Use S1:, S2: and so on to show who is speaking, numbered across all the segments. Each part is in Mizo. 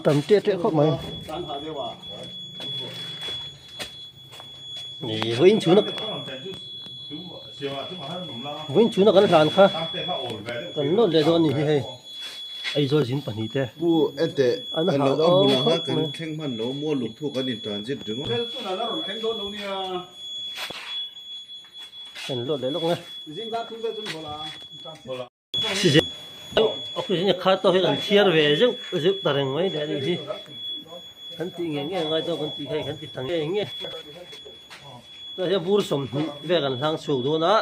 S1: Tam teh teh khawp mai. Vawiin chhuna vawiin chhuna kan hlan kha kan lawt leh dawn a ni hi hei Aizawl zin pahnih te
S2: Pu ete
S1: an
S2: a
S1: hah
S2: lo a
S1: dawn
S2: hmunah kha
S1: khawp
S2: kan
S1: mai.
S2: thleng hman lo maw lungthu kan in transit ringawt.
S1: Kan lawt leh lawk nge. Oxygen kha tawh hi kan thiar ve zeuh zeuh ta reng mai leh a nih hi. Kan tih ngei ngei angai dawn kan tih kha kan ti ta ngei ngei. Tunah hian bur 20 vel kan hlang chhuak dawn a.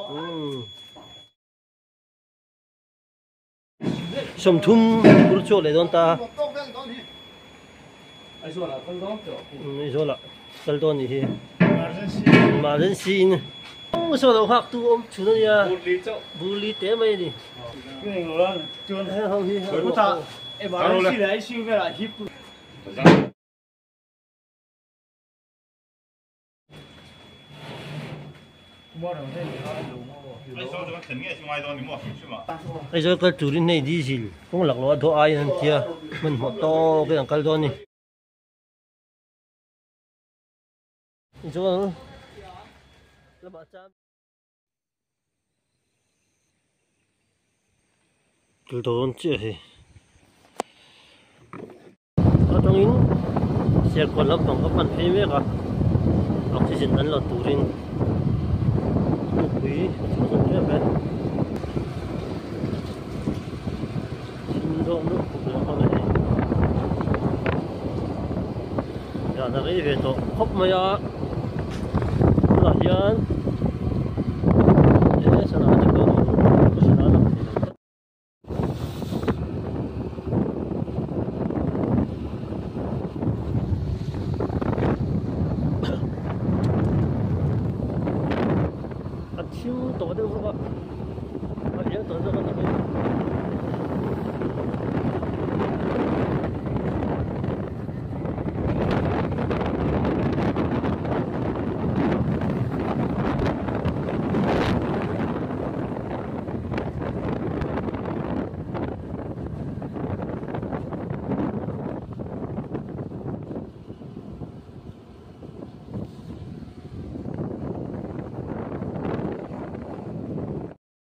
S1: Umm. 30 bur chhuak leh dawn ta. Aizawl ah kal dawn nih hi. Emergency in saw lo nghak tu awm chhun a nia. Burli te mai a ni. Heng ho hi a ruak ho. Aizawl kal turin hei diesel kawng lak loh a dawh aiin an tia hmanhmawh tawkin an kal dawn a ni. Aizawl lamah chuan kal dawn chiah hei. Atangin Serkawn lampang ka pan phei mek a, oxygen an la turin mipui a chhunzawm ṭep e. Thim dawh nup khawp leh nghal a hei. Dan a rei ve tawh khawp mai a, tunah hian he sana a ni dawn a, sana a lang thei lo tlat. A thim tawh deuh bawk a a eng tawh zawk a ni hei.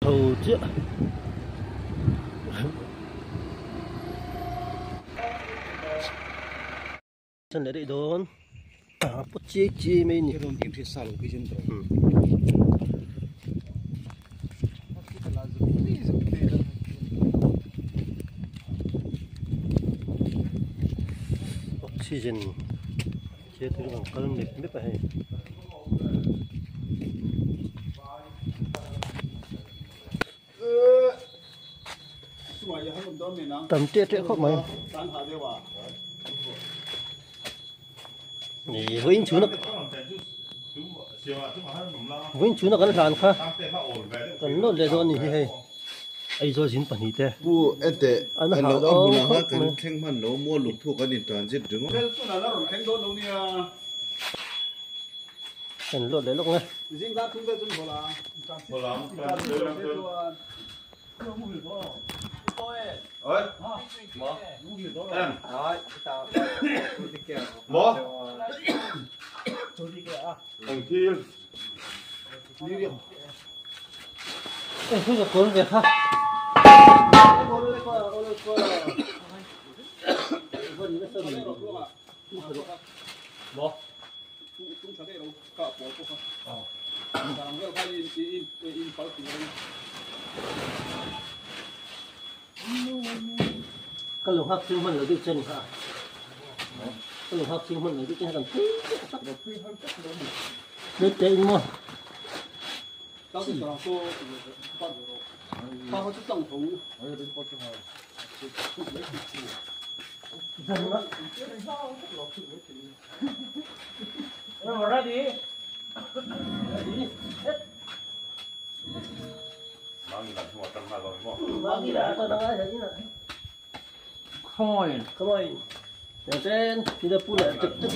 S1: Tho chiah Chan leh daih dawn a pawt chiai chiai mai a ni. Oxygen che tur kan kal mep mep a hei. Tam teh teh khawp mai. Vawiin chhuna vawiin chhuna kan hlan kha kan lawt leh dawn a ni hi hei Aizawl zin pahnih te
S2: Pu ete
S1: an
S2: a
S1: hah
S2: lo a
S1: dawn
S2: hmunah kha
S1: khawp
S2: kan
S1: mai.
S2: thleng hman lo maw lungthu kan in transit ringawt.
S1: Kan lawt leh lawk nge. Eng thu ka kawl ve kha. Ka lo nghak chhung hman lo deuh che ni kha. Ka lo nghak chhung hman lo deuh che kan pui tak. Let te in maw. Come on, come on. Then, kita pula cek cek.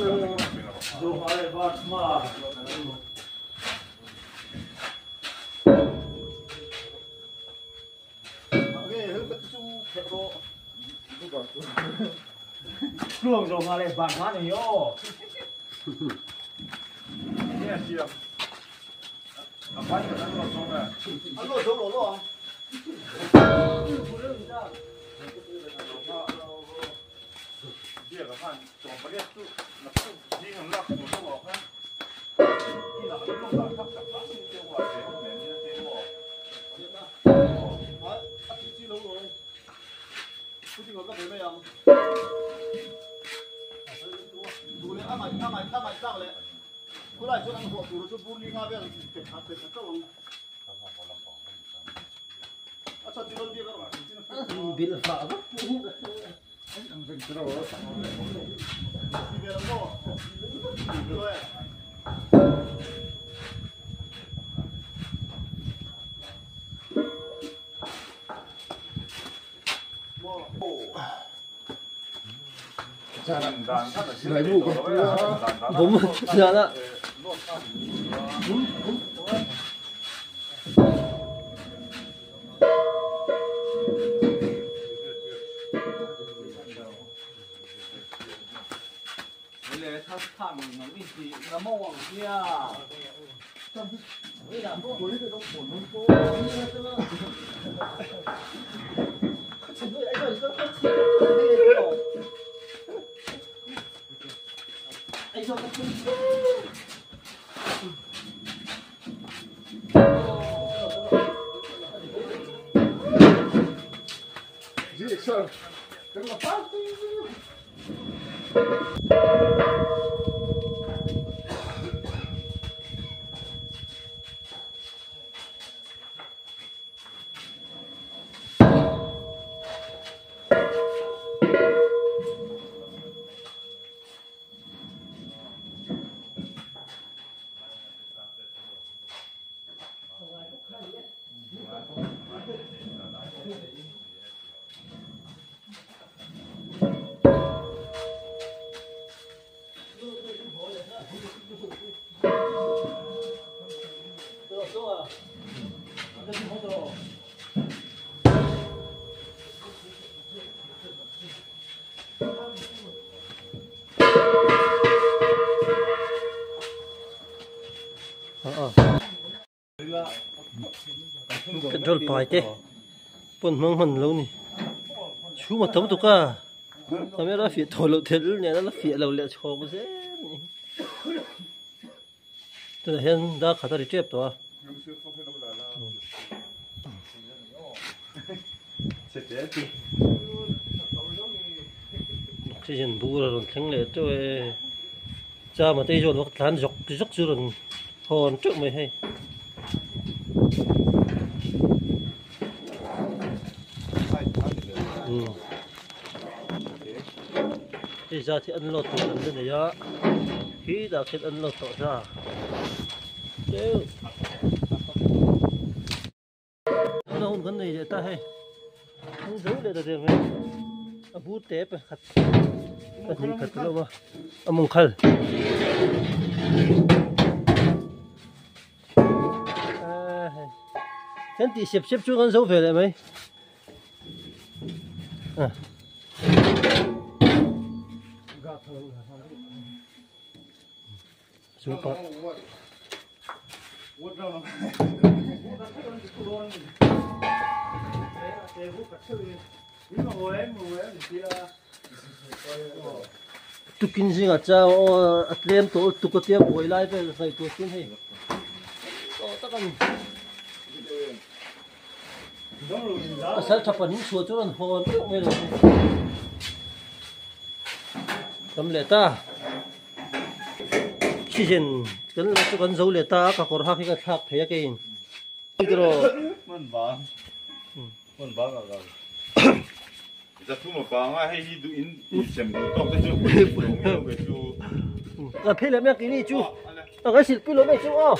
S1: Bil fah vak. Bum zan ah. Petrol pai te pawn hmang hman lo ni chhum a tam tuk a camera fiah thaw loh thel nen a la fiah lo leh chhawk zel ni tunah hian dar khat a ri tep tawh a. Oxygen bur a rawn thleng leh teuh e chama te hi chuan vak tlan zawk zawk chu rawn hawn teuh mai hei. Hei zat hi an load tur an la nei a khi dah khian an load tawh ta teuh. Tuna hun kan nei leh ta hei hmang zo leh ta der mai a bur te pakhat pahnih khat a lo a a mawng khal kan tih sep sep chu kan zo ve leh mai a Super. Tukin zingah chau aw a tlem tawh lutuk a tia buai lai vel ngaihtuah chuan hei tawh tak a ni. Pasal tha pahnih chhuah chu rawn hawn deuh mai lo. Tam leh ta. Oxygen kan la chu kan zo leh ta a ka kawr hak hi ka thlak thei a keiin.
S2: Hman bang. Hman bang a kal. Zathuma banga hei hi duh in sem duh tawk te chu pui chu.
S1: Ka phei leh mek ini chu. A ka sil pui lo mai chu aw.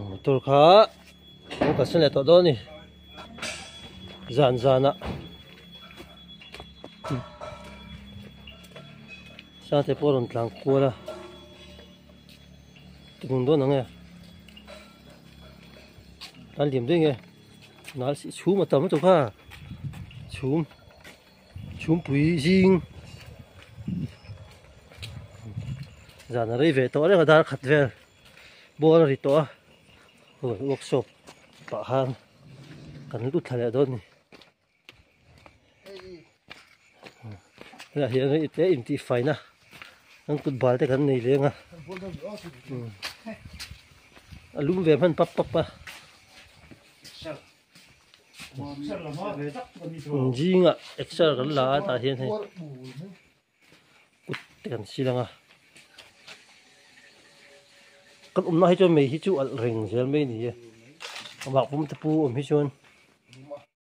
S1: Motor kha an kalsan leh tawh dawn a ni zan zanah sate pawh a rawn tlan kual a ti hmun dawn ang e tlan liam daih nge. Nal si chhum a tam lutuk a chhum chhumpui zing zan a rei ve tawh reng a dar khat vel ball a ri tawh a workshop pah khan kan lut thla leh dawn a ni. Hetah hian hei te intihfaina an kut bal te kan nei leng a a lum ve hman pap pap a zingah exer kan la a tah hian hei kut te kan sil ang a kan awmna hi chuan mei hi chu alh reng zel mai a ni e amah pum te pu awm hi chuan.